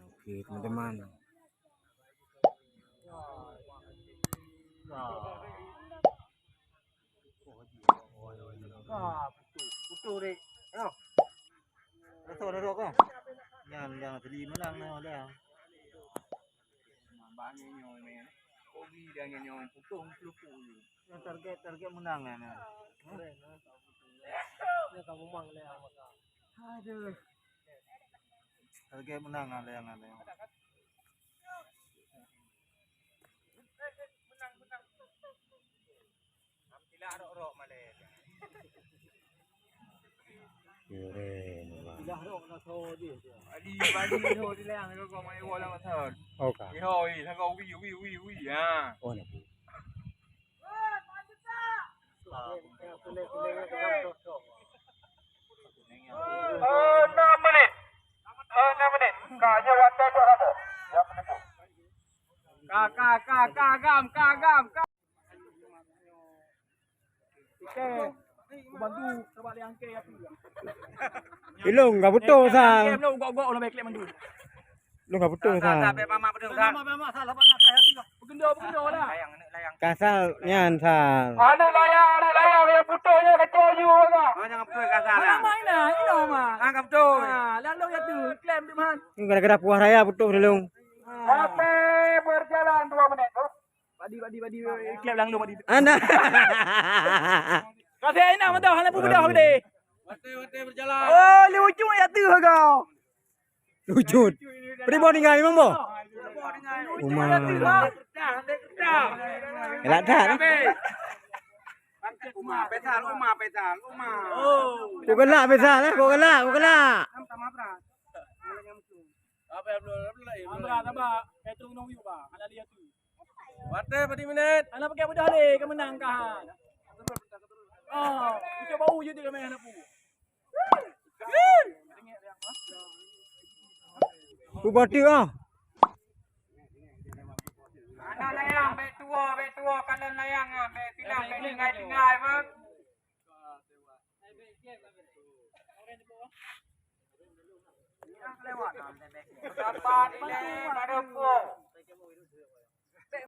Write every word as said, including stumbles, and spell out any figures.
Oke, teman-teman. Ah, putus, putus dek. Ayo. Rasa dah rok kan? Nyan yang tadi menang dah. Bang nyoe, nyoe. Kogi dan nyoe, nyoe, putus, putus, putus. Yang target, target menang kan? Hah? Keren, ha? Ini kamu mang leh, ha, maka. Aduh. Target menang ada yang ada. Keren, Bang. Bali, Bali, ho, di layang, ho, ko mai wo lam atas. Oh, ka. Ho, eh, ho, wi, wi, wi, wi, ha. Oh, nak. Eh, enam menit. Eh, enam menit. Ka, nyoe watèe dua rabo. Ya, betul. Ka, ka, ka, ka, gam, ka, gam, ka. Oke. Bantu, coba dia angkat, ya, tu. Ilong, ka beutôi, Sal. Ilong, gok-gok, ulah beklek mandu. Lôn ka beutôi, Sal. Sal, Sal, pek mamak beutôi, Sal. Mamak, mamak, Sal, sabar, Sal, Sal, Sal. Beugendo, beugendo lah. Layang, aneuk layang. Ka Sal nyan, Sal. Aneuk layang, aneuk layang, yang beutôi nyan kacau you, Sal. Oh, jangan beutôi ka Sal, Sal. Mamak, mamak, ina, ina, mamak. Ah, ka beutôi. Ah, lalu ya tu, klaim tu, man. Ni gara-gara puah raya beutôi dulu. Ah. Sampai berjalan dua menit tu. Padi, padi, padi, klaim lalu, padi. Anda. Kasih ina, mantap, hana pun bedah, padi. Watèe, watèe berjalan. Oh, lucu ya tu, kau. Lucut. Pribon tinggai memang boh. Uma. Elak that, eh? Uma, Faisal, Uma, Faisal, Uma. Kok galak, Faisal, eh? Kok galak, kok galak. Amra, sabar. Petrol nong yuk, bah. Ada lihat tu. Watèe padi minit. Anak pakai mudah leh, kemenang kah? Oh, cuba bau je dia main anak pu. Pu bati ah. Anak layang, bek tua, bek tua, kanan layang ah, bek tilang, bek tinggai-tinggai, bang. Siapa ni, baru pu?